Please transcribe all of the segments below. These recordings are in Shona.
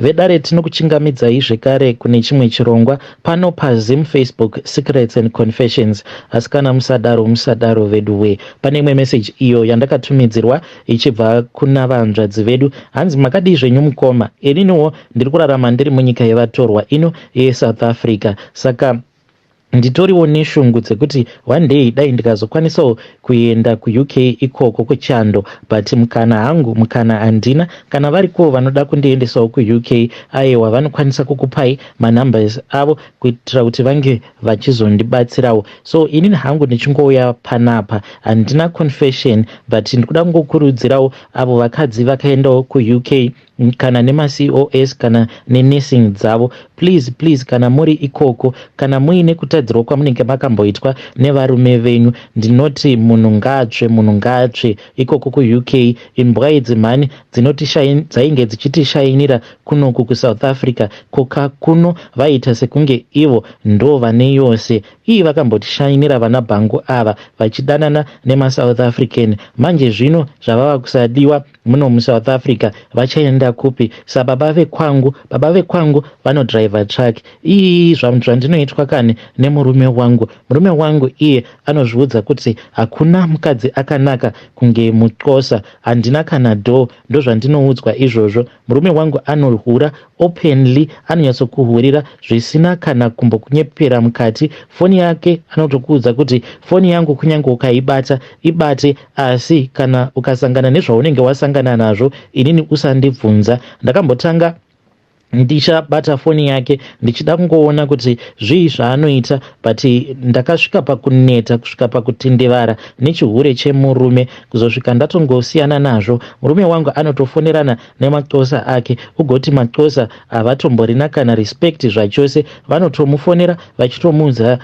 Vedare tinokuchingamidzai zvekare kune chimwe chirongwa pano paZim Facebook Secrets and Confessions. Asi kana musadaro musadaro veduwee. Pane imwe message iyo yandakatumidzirwa ichibva kuna vanzvadzi vedu. Hanzi makadii zvenyu mukoma? Ininiwo ndiri kurarama ndiri munyika yevatorwa ino yeSouth Africa. Saka Nditoriwo neshungu dzekuti one day dai ndikazokwanisawo kuenda kuUK ikoko kuchando but mukana hangu mukana handina. Kana varikowo vanoda kundiendesawo kuUK ayewa vanokwanisa kukupai manumbers avo kuitira kuti vange vachizondibatsirawo. So inini hangu ndichingouya panapa handina confession but ndikuda kungokurudzirawo avo vakadzi vakaendawo kuUK kana nemaCOS kana nenursing dzavo please please kana muri ikoko kana muine kutadzirwa kwamunenge makamboitwa nevarume venyu ndinoti munhu ngaatsve munhu ngaatsve ikoko kuUK imbwa idzi mhani dzainge dzichitishainira kunoku kuSouth Africa koka kuno vaiita sekunge ivo ndo vane yose Ii vakambotishainira vana bhangu ava vachidanana nemaSouth African manje zvino zvavava kusadiwa muno muSouth Africa vachaenda kupi sababa vekwangu baba vekwangu vanodriver truck ii zvandinoitwa kani nemurume wangu murume wangu iye anozviudza kuti hakuna mukadzi akanaka kunge muxhosa handina kana door ndozvandinoudzwa izvozvo murume wangu anohura openly anonyatsokuhurira zvisina kana kumbokunyepera mukati foni yake anotokuudza kuti foni yangu kunyange ukaibata ibate asi kana ukasangana nezvaunenge wasangana nazvo inini usandibvunza ndakambotanga ndichabata foni yake ndichida kungoona kuti zvii zvaanoita but ndakasvika pakuneta kusvika pakutindivara nechihure chemurume kuzosvika ndatongosiyana nazvo murume wangu anotofonerana nemaxosa ake ugoti maxosa havatomborina kana respect zvachose vanotomufonera vachitomuudza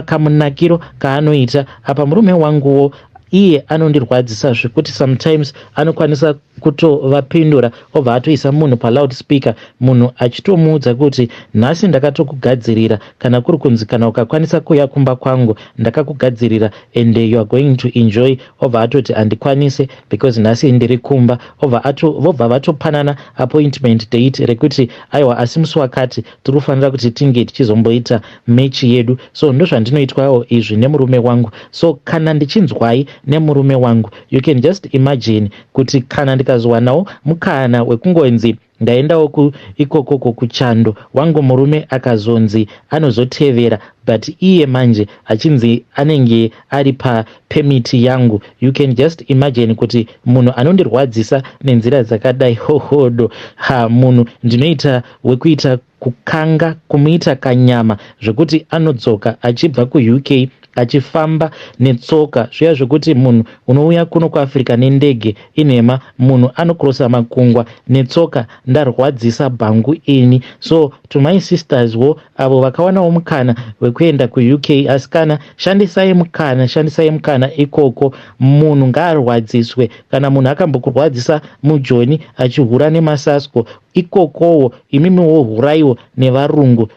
kamunakiro kaanoita apa murume wanguwo iye anondirwadzisa zvekuti sometimes anokwanisa kutovapindura obva atoisa munhu paloud speaker munhu achitomuudza kuti nhasi ndakatokugadzirira kana kuri kunzi kana ukakwanisa kuuya kumba kwangu ndakakugadzirira and you are going to enjoy obva atoti handikwanise because nhasi ndiri kumba obva ato vobva vatopanana appointment date rekuti aiwa asi musi wakati tiri kufanira kuti tinge tichizomboita match yedu so ndozvandinoitwawo izvi nemurume wangu so kana ndichinzwai nemurume wangu you can just imagine kuti kana ndikazowanawo mukana wekungonzi Ndaendawo ku ikokoko kuchando wangu murume akazonzi anozotevera but iye manje achinzi anenge ari pa permit yangu you can just imagine kuti munhu anondirwadzisa nenzira dzakadai hohodo ha munhu ndinoita wekuita kukanga kumuita kanyama zvekuti anodzoka achibva kuUK achifamba netsoka zviya zvekuti munhu unouya kuno kuAfrica nendege inhema munhu anokrosa makungwa netsoka ndarwadzisa bhangu ini so to my sisters wo avo vakawanawo mukana wekuenda kuUK asikana shandisai mukana shandisai mukana ikoko munhu ngaarwadziswe kana munhu akambokurwadzisa mujoni achihura nemasasko ikokowo imimiwo huraiwo nevarungu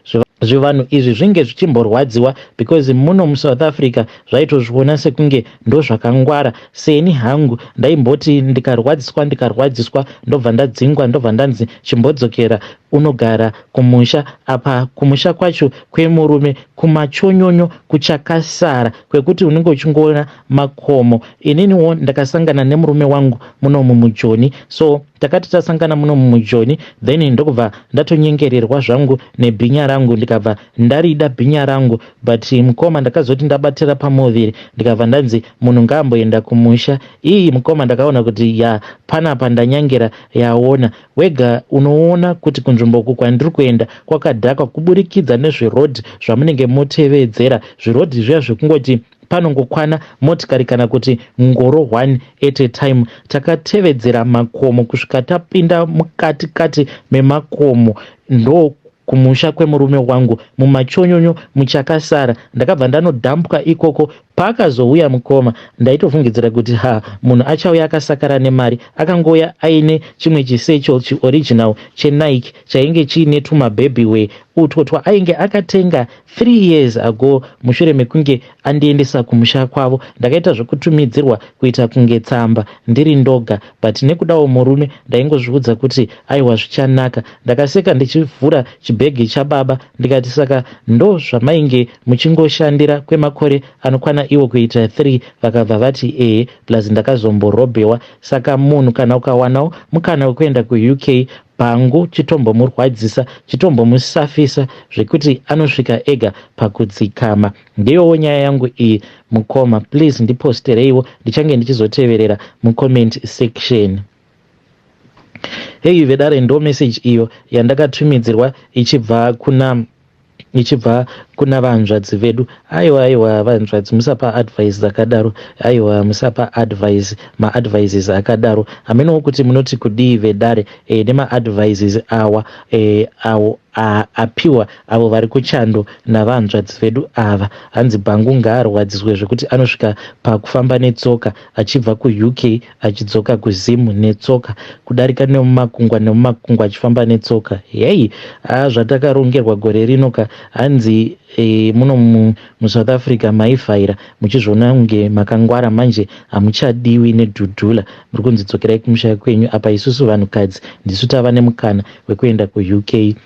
zvivanhu izvi zvinge zvichimborwadziwa because muno musouth africa zvaitozviona sekunge ndozvakangwara seni hangu ndaimboti ndikarwadziswa ndikarwadziswa ndobva ndadzingwa ndobva ndanzi chimbodzokera unogara kumusha apa kumusha kwacho kwemurume kumachonyonyo kuchakasara kwekuti unenge uchingoona makomo ininiwo ndakasangana nemurume wangu munomu mujoni so takati tasangana muno mujoni then ndokubva ndatonyengererwa zvangu nebhinya rangu ndikabva ndarida bhinya rangu but mukoma ndakazoti ndabatira pamuviri ndikabva ndanzi munhu ngaamboenda kumusha ii mukoma ndakaona kuti ya panapa ndanyangera yaona wega unoona kuti kunzvimbo uku kwandiri kuenda kwakadhakwa kuburikidza nezveroad zvamunenge motevedzera zviroad zviya zvekungoti panongokwana motikari kana kuti ngoro one at a time takatevedzera makomo kusvika tapinda mukati kati memakomo ndo kumusha kwemurume wangu mumachonyonyo muchakasara ndakabva ndanodhambwa ikoko Paakazouya mukoma ndaitofungidzira kuti ha munhu achauya akasakara nemari. Akangouya aine chimwe chisatchel chioriginal cheNike chainge chiine tumababy wear utwo twaainge akatenga 3 years ago mushure mekunge andiendesa kumusha kwavo. Ndakaita zvekutumidzirwa kuita kunge tsamba ndiri ndoga but nekudawo murume ndaingozviudza kuti aiwa zvichanaka. Ndakaseka ndichivhura chibhegi chababa ndikati saka ndozvamainge muchingoshandira kwemakore anokwana iwo kuita 3 vakabva vati ehe plus ndakazomborobhewa saka munhu kana ukawanawo mukana wekuenda kuUK bhangu chitombomurwadzisa chitombomusafisa zvekuti anosvika ega pakudzikama. Ndiyowo nyaya yangu iyi mukoma please ndipostereiwo ndichange ndichizoteverera mucomment section. Heyi vedare ndo message iyo yandakatumidzirwa ichibva kuna ichibva kuna vanzvadzi vedu. Aiwa aiwa vanzvadzi musapa advice dzakadaro. Aiwa musapa advice maadvices akadaro. Hamenowo kuti munoti kudii vedare e, nemaadvices awa e, awo apiwa avo vari kuchando navanzvadzi vedu ava. Hanzi bhangu ngaarwadziswe zvekuti anosvika pakufamba netsoka achibva kuUK achidzoka kuZim netsoka kudarika nemumakungwa nemumakungwa achifamba netsoka. Heyi haa zvatakarongerwa gore rino ka hanzi e, muno muSouth Africa maivhaira muchizviona kunge makangwara manje hamuchadiwi nedhudhula muri kunzi dzokerai kumusha kwenyu apa isusu vanhukadzi ndisu tava nemukana wekuenda kuUK.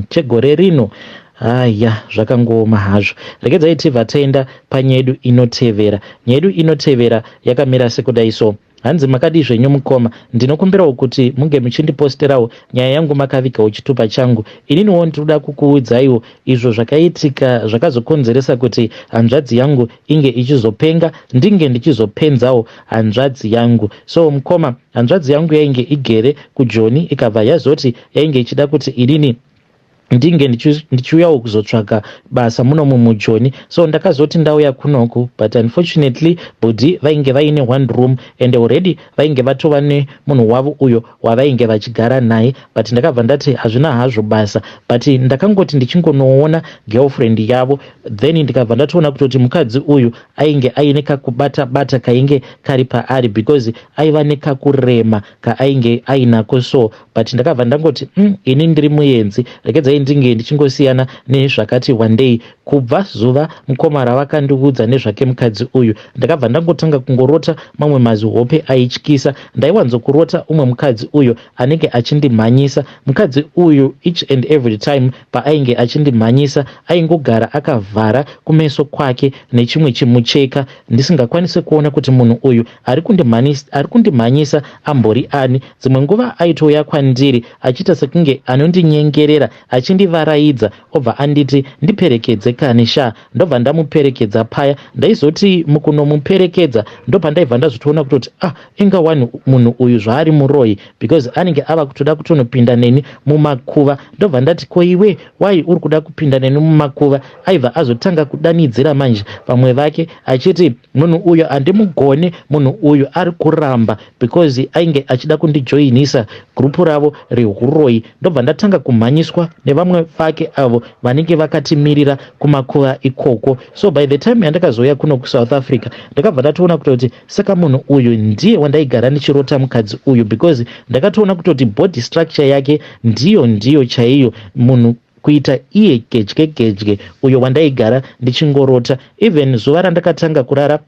Chegore rino haya zvakangooma hazvo. Regedzai tibva taenda panyaya yedu inotevera. Nyaya yedu inotevera yakamira sekudai so. Hanzi makadii zvenyu mukoma, ndinokumbirawo kuti munge muchindiposterawo nyaya yangu makavigawo chitupa changu. Ininiwo ndinoda kukuudzaiwo izvo zvakaitika zvakazokonzeresa kuti hanzvadzi yangu inge ichizopenga ndinge ndichizopenzawo hanzvadzi yangu. So mukoma, hanzvadzi yangu yainge igere kuJoni ikabva yazoti yainge ichida kuti inini ndinge ndichiuyawo kuzotsvaga basa munomu mujoni. So ndakazoti ndauya kunoku, but unfortunately bhudhi vainge vaine one room and already vainge vatova nemunhu wavo uyo wavainge vachigara naye, but ndakabva ndati hazvina hazvo basa, but ndakangoti ndichingonoona girlfriend yavo, then ndikabva ndatoona kutoti mukadzi uyu ainge aine kakubata bata kainge kari paari because aiva nekakurema kaainge ainako. So but ndakabva ndangoti ini ndiri muenzi, regedzai ndinge ndichingosiyana nezvakati wandei. Kubva zuva mukoma ravakandiudza nezvake mukadzi uyu, ndakabva ndangotanga kungorota mamwe mazihope aityisa. Ndaiwanzokurota umwe mukadzi uyu anenge achindimhanyisa. Mukadzi uyu each and every time paainge achindimhanyisa aingogara akavhara kumeso kwake nechimwe chimucheka, ndisingakwanisi kuona kuti munhu uyu ari kundimhanyisa ambori ani. Dzimwe nguva aitouya kwandiri achiita sekunge anondinyengerera achindivaraidza, obva anditi ndiperekedze kani sha, ndobva ndamuperekedza paya. Ndaizoti mukunomuperekedza ndopandaibva ndazotoona kutoti ah, inga wani munhu uyu zvaari muroyi, because anenge ava kutoda kutonopinda neni mumakuva. Ndobva ndati ko iwe wai uri kuda kupinda neni mumakuva? Aibva azotanga kudanidzira manje vamwe vake achiti munhu uyu handimugone, munhu uyu ari kuramba, because ainge achida kundijoinisa gurupu ravo rehuroyi. Ndobva ndatanga kumhanyiswa nevamwe vake avo vanenge vakatimirira kumakuva ikoko. So by the time yandakazouya kuno kuSouth Africa, ndakabva ndatoona kutoti saka munhu uyu ndiye wandaigara ndichirota mukadzi uyu, because ndakatoona kutoti body structure yake ndiyo chaiyo munhu kuita iye gedye gedye uyo wandaigara ndichingorota. Even zuva randakatanga kurara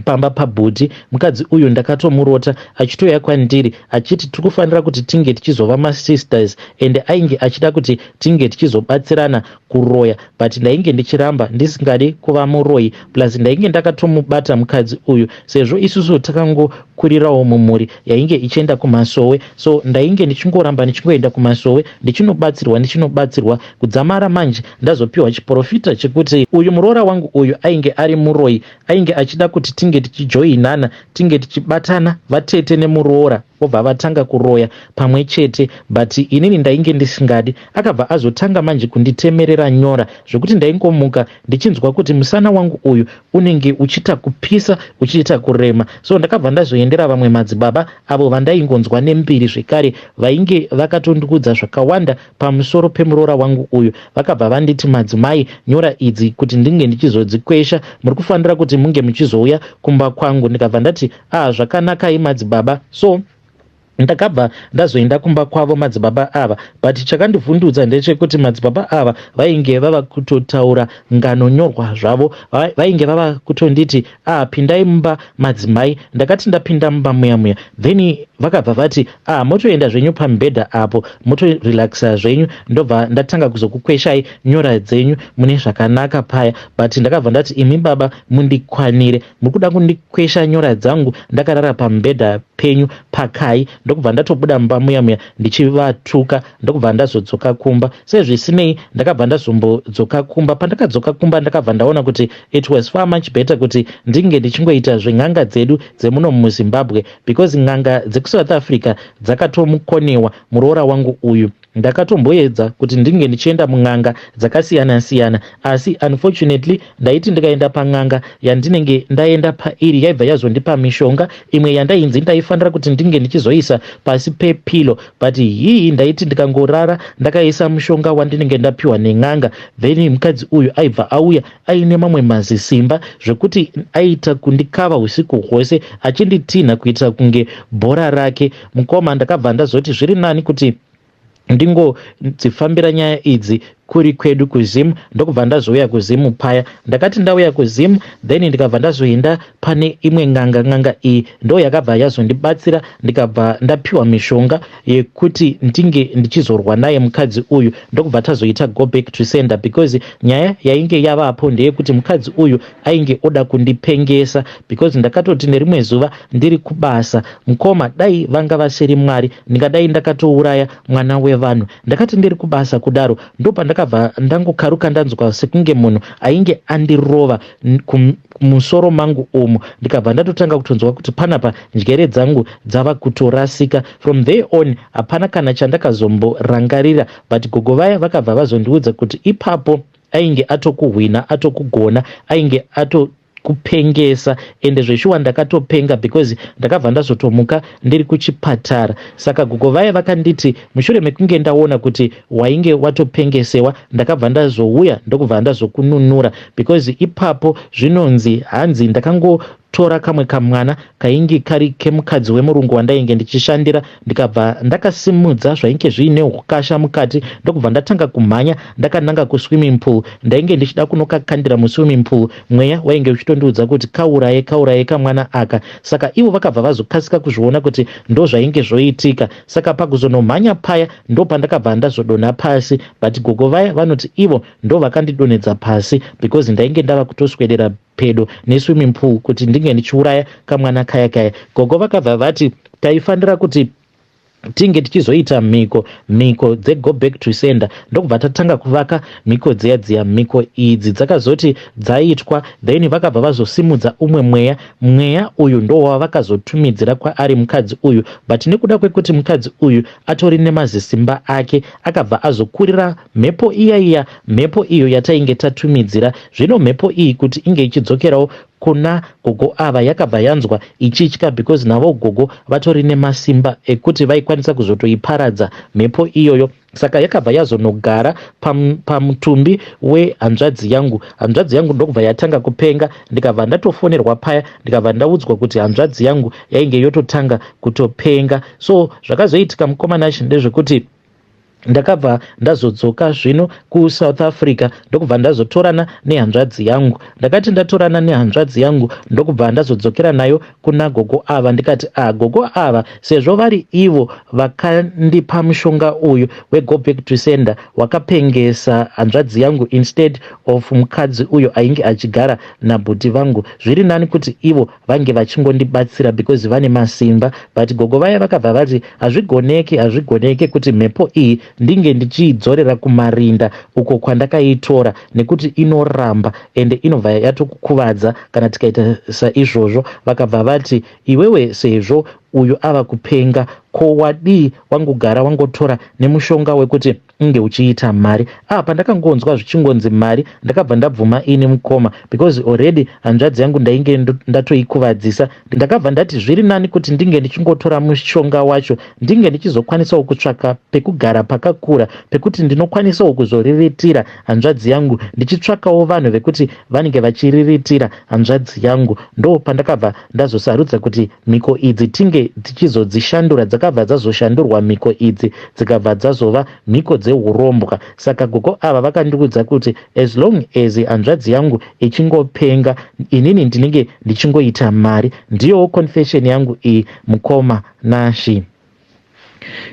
pamba pabhuti mukadzi uyu, ndakatomurota achitouya kwandiri achiti tiri kufanira kuti tinge tichizova masisters, ende ainge achida kuti tinge tichizobatsirana kuroya, but ndainge ndichiramba ndisingadi kuva muroyi. Plus ndainge ndakatomubata mukadzi uyu, sezvo isusu takangokurirawo mumhuri yainge ichienda kumasowe, so ndainge ndichingoramba ndichingoenda kumasowe ndichinobatsirwa ndichinobatsirwa kudzamara manje ndazopiwa chiprofita chekuti uyu muroora wangu uyu ainge ari muroyi, ainge achida kuti tinge tichijoinana, tinge tichibatana vatete nemuroora. Vobva vatanga kuroya pamwe chete, but inini ndainge ndisingadi. Akabva azotanga manje kunditemerera nyora zvekuti ndaingomuka ndichinzwa kuti musana wangu uyu unenge uchiita kupisa, uchiita kurema. So ndakabva ndazoendera vamwe madzibaba avo vandaingonzwa nembiri zvekare, vainge vakatondiudza zvakawanda pamusoro pemuroora wangu uyu. Vakabva vanditi, "Madzimai, nyora idzi kuti ndinge ndichizodzikwesha, muri kufanira kuti munge muchizouya kumba kwangu." Ndikabva ndati, "Ah, zvakanakai, madzibaba." So ndakabva ndazoenda kumba kwavo madzibaba ava, but chakandivhundutsa ndechekuti madzibaba ava vainge vava kutotaura nganonyorwa zvavo. Vainge vava kutonditi, "Ah, pindai mumba, madzimai." Ndakati ndapinda mumba muya muya, then vakabva vati, "Ah, motoenda zvenyu pamubhedha apo, motorelaxa zvenyu, ndobva ndatanga kuzokukweshai nyora dzenyu mune zvakanaka paya." But ndakabva ndati, "Imi baba, mundikwanire. Muri kuda kundikwesha nyora dzangu ndakarara pamubhedha penyu pakai?" Ndokubva ndatobuda mumba muya muya ndichivatuka, ndokubva ndazodzoka kumba. Sezvisinei, ndakabva ndazombodzoka kumba. Pandakadzoka kumba, ndakabva ndaona kuti it was far much better kuti ndinge ndichingoita zven'anga dzedu dzemuno muZimbabwe, because n'anga dzekuSouth Africa dzakatomukonewa muroora wangu uyu. Ndakatomboedza kuti ndinge ndichienda mun'anga dzakasiyana-siyana, asi unfortunately ndaiti ndikaenda pan'anga yandinenge ndaenda pairi, yaibva yazondipa mishonga imwe yandainzi ndaifanira kuti ndinge ndichizoisa pasi pepillow. But hii, ndaiti ndikangorara ndakaisa mushonga wandinenge ndapiwa nen'anga, then mukadzi uyu aibva auya aine mamwe mazisimba zvekuti aita kundikava usiku hwose achinditinha kuitira kunge bhora rake. Mukoma, ndakabva ndazoti zviri nani kuti ndingodzifambira nyaya idzi kuri kwedu kuZimu. Ndokubva ndazouya kuZimu paya. Ndakati ndauya kuZimu, then ndikabva ndazoenda pane imwe n'anga. N'anga iyi ndo yakabva yazondibatsira, ndikabva ndapiwa mishonga yekuti ndinge ndichizorwa naye mukadzi uyu. Ndokubva tazoita go back to sender, because nyaya yainge yavapo ndeyekuti mukadzi uyu ainge oda kundipengesa, because ndakatoti nerimwe zuva ndiri kubasa, mukoma, dai vanga vasiri Mwari, ndingadai ndakatouraya mwana wevanhu. Ndakati ndiri kubasa kudaro, ndopandakabva ndangokaruka ndanzwa sekunge munhu ainge andirova kumusoro mangu umu. Ndikabva ndatotanga kutonzwa kuti panapa njere dzangu dzava kutorasika. From there on hapana kana chandakazomborangarira, but gogo vaya vakabva vazondiudza kuti ipapo ainge atokuhwina, atokugona, ainge ato kupengesa. Ende zveshuwa ndakatopenga, because ndakabva ndazotomuka ndiri kuchipatara. Saka gogo vaya vakanditi mushure mekunge ndaona kuti wainge watopengesewa, ndakabva ndazouya, ndokubva ndazokununura, because ipapo zvinonzi hanzi ndakangotora kamwe kamwana kainge kari kemukadzi wemurungu wandainge ndichishandira, ndikabva ndakasimudza zvainge zviine ukasha mukati, ndokubva ndatanga kumhanya ndakananga kuswimming pool. Ndainge ndichida kunokakandira muswimming pool. Mweya wainge uchitondiudza kuti, "Kauraye, kauraye kamwana aka." Saka ivo vakabva vazokasika kuzviona kuti ndo zvainge zvoitika. Saka pakuzonomhanya paya, ndo pandakabva ndazodonha pasi. But gogo vaya vanoti ivo ndo vakandidonhedza pasi, because ndainge ndava kutoswedera pedo neswimming pool kuti ndinge ndichiuraya kamwana kaya kaya. Gogo vakabva vati taifanira kuti tinge tichizoita mhiko, mhiko dzego back to sender. Ndokubva tatanga kuvaka mhiko dziya dziya. Mhiko idzi dzakazoti dzaitwa, then vakabva vazosimudza umwe mweya. Mweya uyu ndo wavakazotumidzira kwaari mukadzi uyu, but nekuda kwekuti mukadzi uyu atori nemazisimba ake, akabva azokurira mhepo iya iya, mhepo iyo yatainge tatumidzira. Zvino mhepo iyi kuti inge ichidzokerawo kuna gogo ava, yakabva yanzwa ichitya, because navo gogo vatori nemasimba ekuti vaikwanisa kuzotoiparadza mhepo iyoyo. Saka yakabva yazonogara pamutumbi wehanzvadzi yangu. Hanzvadzi yangu ndokubva yatanga kupenga. Ndikabva ndatofonerwa paya, ndikabva ndaudzwa kuti hanzvadzi yangu yainge yototanga kutopenga. So zvakazoitika, mukomana, ndezvekuti ndakabva ndazodzoka zvino kuSouth Africa, ndokubva ndazotorana nehanzvadzi yangu. Ndakati ndatorana nehanzvadzi yangu, ndokubva ndazodzokera nayo kuna gogo ava. Ndikati, "A ah, gogo ava, sezvo vari ivo vakandipa mushonga uyu wego back to sender wakapengesa hanzvadzi yangu instead of mukadzi uyo ainge achigara nabhuti vangu, zviri nani kuti ivo vange vachingondibatsira because vane masimba." But gogo vaya vakabva vati hazvigoneki, hazvigoneki kuti mhepo iyi ndinge ndichiidzorera kumarinda uko kwandakaitora, nekuti inoramba ende inobva yatokukuvadza kana tikaita saizvozvo. Vakabva vati, "Iwewe, sezvo Uyu ava kupenga. Ko wadii wangogara wangotora nemushonga wekuti unge uchiita mari? Ah, pandakangonzwa zvichingonzi mari, ndakabva ndabvuma ini mukoma, because already hanzvadzi yangu ndainge ndatoikuvadzisa. Ndakabva ndati zviri nani kuti ndinge ndichingotora mushonga wacho, ndinge ndichizokwanisawo kutsvaka pekugara pakakura pekuti ndinokwanisawo kuzoriritira hanzvadzi yangu, ndichitsvakawo vanhu vekuti vanenge vachiriritira hanzvadzi yangu. Ndo pandakabva ndazosarudza kuti mhiko idzi tinge tichizodzishandura. Dzakabva dzazoshandurwa mhiko idzi, dzikabva dzazova mhiko dzeurombwa. Saka gogo ava vakandiudza kuti as long as hanzvadzi yangu ichingopenga, inini ndinenge ndichingoita mari. Ndiyowo confession yangu iyi, mukoma Nashi.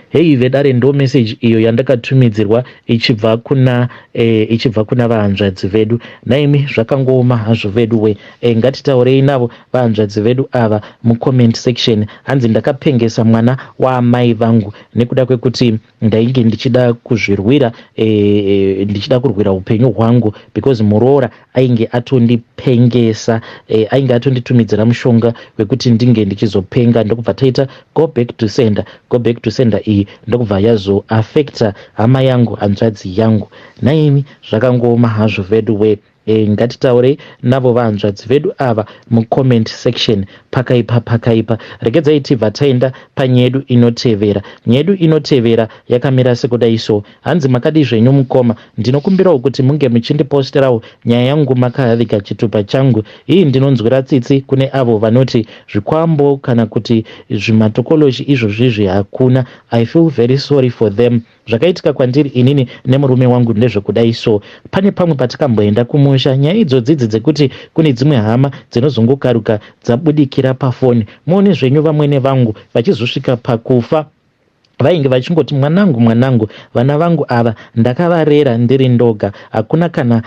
Hei vedare, ndo message iyo yandakatumidzirwa ichibva kuna vahanzvadzi vedu. Naimi, zvakangooma hazvo vedu we. Ngatitaurei navo vahanzvadzi vedu ava mucomment section. Hanzi ndakapengesa mwana waamai vangu nekuda kwekuti ndainge ndichida kuzvirwira, ndichida kurwira upenyu hwangu, because muroora ainge atondipengesa, ainge atonditumidzira mushonga wekuti ndinge ndichizopenga. Ndokubva taita go back to sender. Go back to sender iyi ndokubva yazoaffecta hama yangu, hanzvadzi yangu. Naimi, zvakangooma hazvo vedu we. Ngatitaurei navo vahanzvadzi vedu ava mucomment section. Pakaipa, pakaipa. Regedzai tibva taenda panyedu inotevera. Nyedu inotevera yakamira sekudai so. Hanzi, "Makadi zvenyu mukoma? Ndinokumbirawo kuti munge muchindiposterawo nyaya yangu makaviga chitupa changu. Ii ndinonzwira tsitsi kune avo vanoti zvikwambo kana kuti zvimatokoloshi izvozvizvi hakuna. I feel very sorry for them. Zvakaitika kwandiri inini nemurume wangu ndezvekudai so. Pane pamwe patikamboenda kumusha, nyaya idzodzidzi dzekuti kune dzimwe hama dzinozongokaruka dzabudikira pafoni. Muone zvenyu, vamwene vangu vachizosvika pakufa vainge vachingoti, 'Mwanangu, mwanangu.' Vana vangu ava ndakavarera ndiri ndoga. Hakuna kana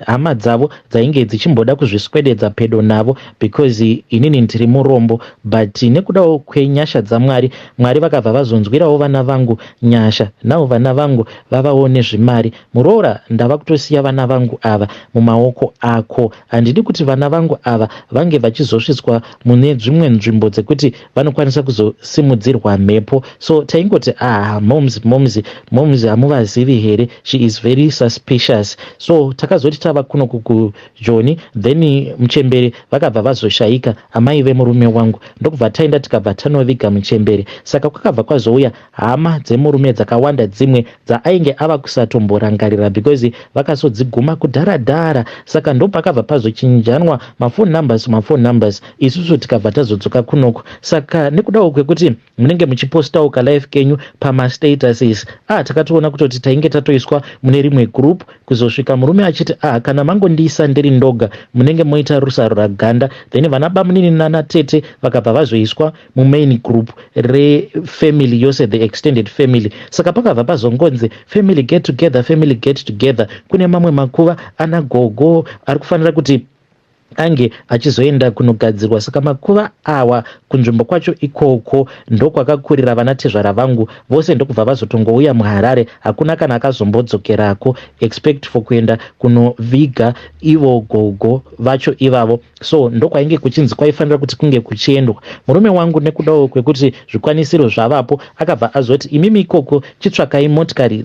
hama dzavo dzainge dzichimboda kuzviswededza pedo navo because inini ndiri murombo. But nekudawo kwenyasha dzaMwari, Mwari vakabva vazonzwirawo vana vangu nyasha. Navo vana vangu vavawo nezvimari. Muroora, ndava kutosiya vana vangu ava mumaoko ako. Handidi kuti vana vangu ava vange vachizosvitswa mune dzimwe nzvimbo dzekuti vanokwanisa kuzosimudzirwa mhepo. So taingoti, 'Ah, moms, moms, moms, hamuvazivi here? She is very suspicious.' So takazoti tava kuno kuJoni, then muchembere vakabva vazoshayika, amai vemurume wangu. Ndokubva taenda, tikabva tanoviga muchembere. Saka kwakabva kwazouya hama dzemurume dzakawanda, dzimwe dzaainge ava kusatomborangarira because vakasodziguma kudhara dhara. Saka ndopakabva pazochinjanwa maphone numbers, maphone numbers, isusu tikabva tazodzoka kunoko. Saka nekudawo kwekuti munenge muchipostawo kalife kenyu pamastatuses, ah, takatoona kutoti tainge tatoiswa mune rimwe group, kuzosvika murume achiti, 'Ah, kana mangondiisa ndiri ndoga, munenge moita rusaruraganda.' Then vana bamunini nana tete vakabva vazoiswa mumain group refamily yose, the extended family. Saka pakabva pazongonzi family get together, family get together. Kune mamwe makuva ana gogo ari kufanira kuti ange achizoenda kunogadzirwa. Saka makuva awa kunzvimbo kwacho ikoko ndokwakakurira vana tezvara vangu vose, ndokubva vazotongouya muHarare. Hakuna kana akazombodzokerako except for kuenda kunoviga ivo gogo vacho ivavo. So ndokwainge kuchinzi kwaifanira kuti kunge kuchiendwa. Murume wangu, nekudawo kwekuti zvikwanisiro zvavapo, akabva azoti, 'Imimi ikoko chitsvakai motikari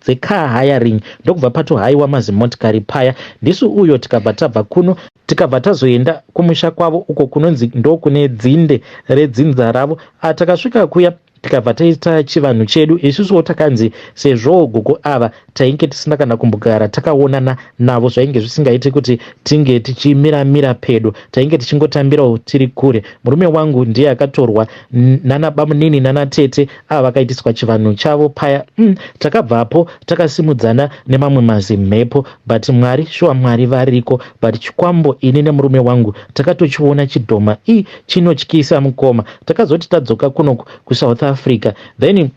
dzecar hiring.' Ndokubva patohaiwa mazimotikari paya. Ndisu uyo tikabva tabva kuno, tikabva tazoenda kumusha kwavo uko kunonzi ndokune dzinde redzinza ravo. Takasvika kuya, tikabva taita chivanhu chedu. Isusuwo takanzi sezvo gogo ava tainge tisina kana kumbogara takaonana navo, zvainge zvisingaiti kuti tinge tichimiramira pedo, tainge tichingotambirawo tiri kure. Murume wangu ndiye akatorwa nanabamunini nanatete ava, vakaitiswa chivanhu chavo paya. Takabvapo takasimudzana nemamwe mazimhepo, but Mwari, shuwa, Mwari variko. But chikwambo, ini nemurume wangu takatochiona chidhoma i chinotyisa mukoma. Takazoti tadzoka kuno kuSouth Africa, then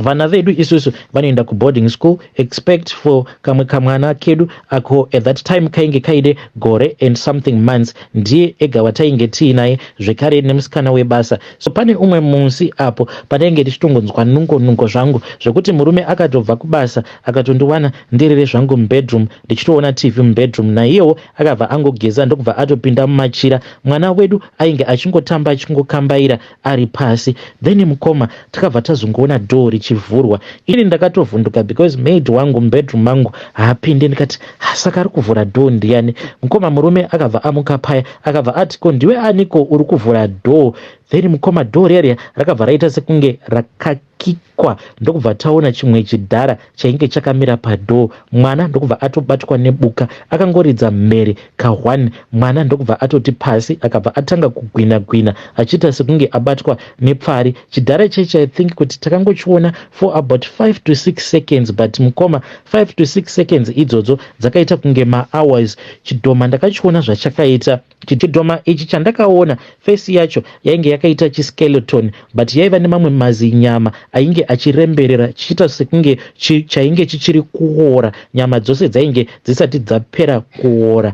Vana vedu isusu vanoenda kuboarding school, expect for kamwe kamwana kedu ako at that time kainge kaine gore and something months. Ndiye ega watainge tiinaye, zvekare nemusikana webasa. So pane umwe musi apo patainge tichitongonzwa nungo nungo zvangu, zvekuti murume akatobva kubasa akatondiwana ndirere zvangu mubedroom, ndichitoona TV mubedroom. Naiyewo akabva angogeza, ndokubva atopinda mumachira. Mwana wedu ainge achingotamba, achingokambaira ari pasi. Then mukoma, takabva tazongoona door richivhurwa. Ini ndakatovhunduka because maid wangu mubedroom mangu haapinde. Ndikati, "Saka ari kuvhura door ndiani?" Mukoma, murume akabva amuka paya, akabva ati, "Ko ndiwe aniko uri kuvhura door?" Then mukoma, door riya rakabva raita sekunge rakakikwa, ndokubva taona chimwe chidhara chainge chakamira padoor. Mwana ndokubva atobatwa nebuka, akangoridza mhere ka1. Mwana ndokubva atoti pasi, akabva atanga kugwina gwina achiita sekunge abatwa nepfari. Chidhara chechi, I think kuti takangochiona for about 5 to 6 seconds, but mukoma, 5 to 6 seconds idzodzo dzakaita kunge mahours. Chidhoma ndakachiona zvachakaita. Chidhoma ichi chandakaona, face yacho yainge yakaita chiskeleton, but yaiva nemamwe mazinyama ainge achiremberera, chichiita sekunge chainge chichiri kuora. Nyama dzose dzainge dzisati dzapera kuora.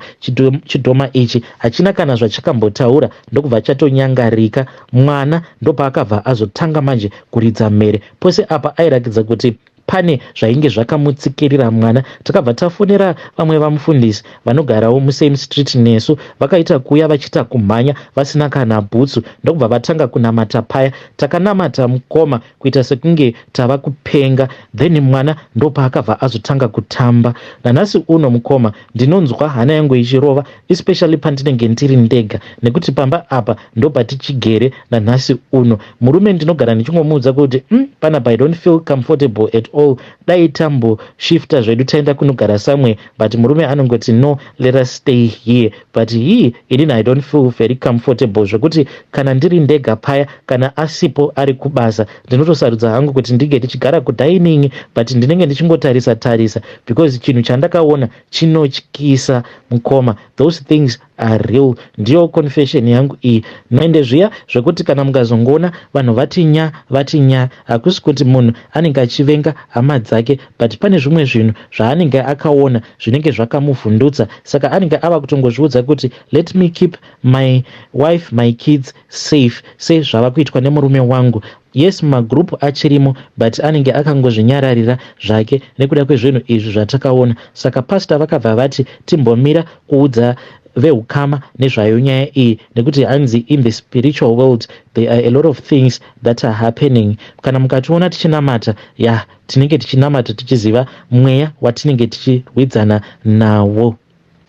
Chidhoma ichi hachina kana zvachakambotaura, ndokubva chatonyangarika. Mwana ndopaakabva azotanga manje kuridza mhere. Pose apa airakidza kuti pane zvainge zvakamutsikirira mwana. Takabva tafonera vamwe vamufundisi vanogarawo musame street nesu. Vakaita kuuya vachiita kumhanya vasina kana bhutsu, ndokubva vatanga kunamata paya. Takanamata mukoma, kuita sekunge tava kupenga. Then mwana ndopaakabva azotanga kutamba. Nanhasi uno mukoma, ndinonzwa hana yangu ichirova, especially pandinenge ndiri ndega, nekuti pamba apa ndopatichigere nanhasi uno. Murume ndinogara ndichingomuudza kuti, panapa I don't feel comfortable at all. Dai tamboshifta zvedu, taenda kunogara somewhere." But murume anongoti, "No, let us stay here." But he inini I don't feel very comfortable, zvekuti kana ndiri ndega paya, kana asipo ari kubasa, ndinotosarudza hangu kuti ndinge ndichigara kudining, but ndinenge ndichingotarisa tarisa, because chinhu chandakaona chinotyisa mukoma. Those things are real. Ndiyo confession yangu iyi. Noende zviya zvekuti kana mukazongoona vanhu vati nya, vati nya, hakusi kuti munhu anenge achivenga hama dzake, but pane zvimwe zvinhu zvaanenge akaona zvinenge zvakamuvhundutsa. Saka anenge ava kutongozviudza kuti, "Let me keep my wife, my kids safe," sezvava kuitwa nemurume wangu. Yes, magrupu achirimo, but anenge akangozvinyararira zvake nekuda kwezvinhu izvi zvatakaona. Saka pastor vakabva vati timbomira kuudza veukama nezvayo nyaya iyi, nekuti hanzi in the spiritual world there are a lot of things that are happening. Kana mukationa tichinamata, ya, tinenge tichinamata tichiziva mweya watinenge tichirwidzana nawo.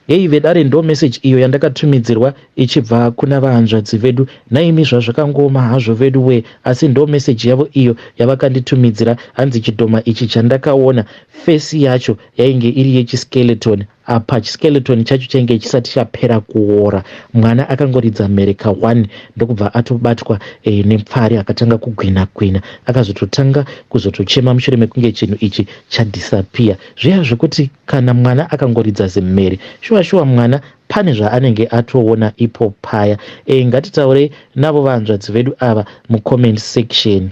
Hei vedare, ndo meseji iyo yandakatumidzirwa ichibva kuna vahanzvadzi vedu. Naimi, zvazvakangooma hazvo vedu we, asi ndo meseji yavo iyo yavakanditumidzira. Hanzi chidhoma ichi chandakaona, face yacho yainge iri yechiskeleton. Apa chiskeleton chacho chainge chisati chapera kuora. Mwana akangoridza mhere ka1, ndokubva atobatwa nepfari, akatanga kugwina gwina, akazototanga kuzotochema mushure mekunge chinhu ichi chadisappear. Zviya zvekuti kana mwana akangoridza zimhere, shuwa shuwa mwana pane zvaanenge atoona ipo paya. Ngatitaurei navo vanzvadzi vedu ava mucomment section.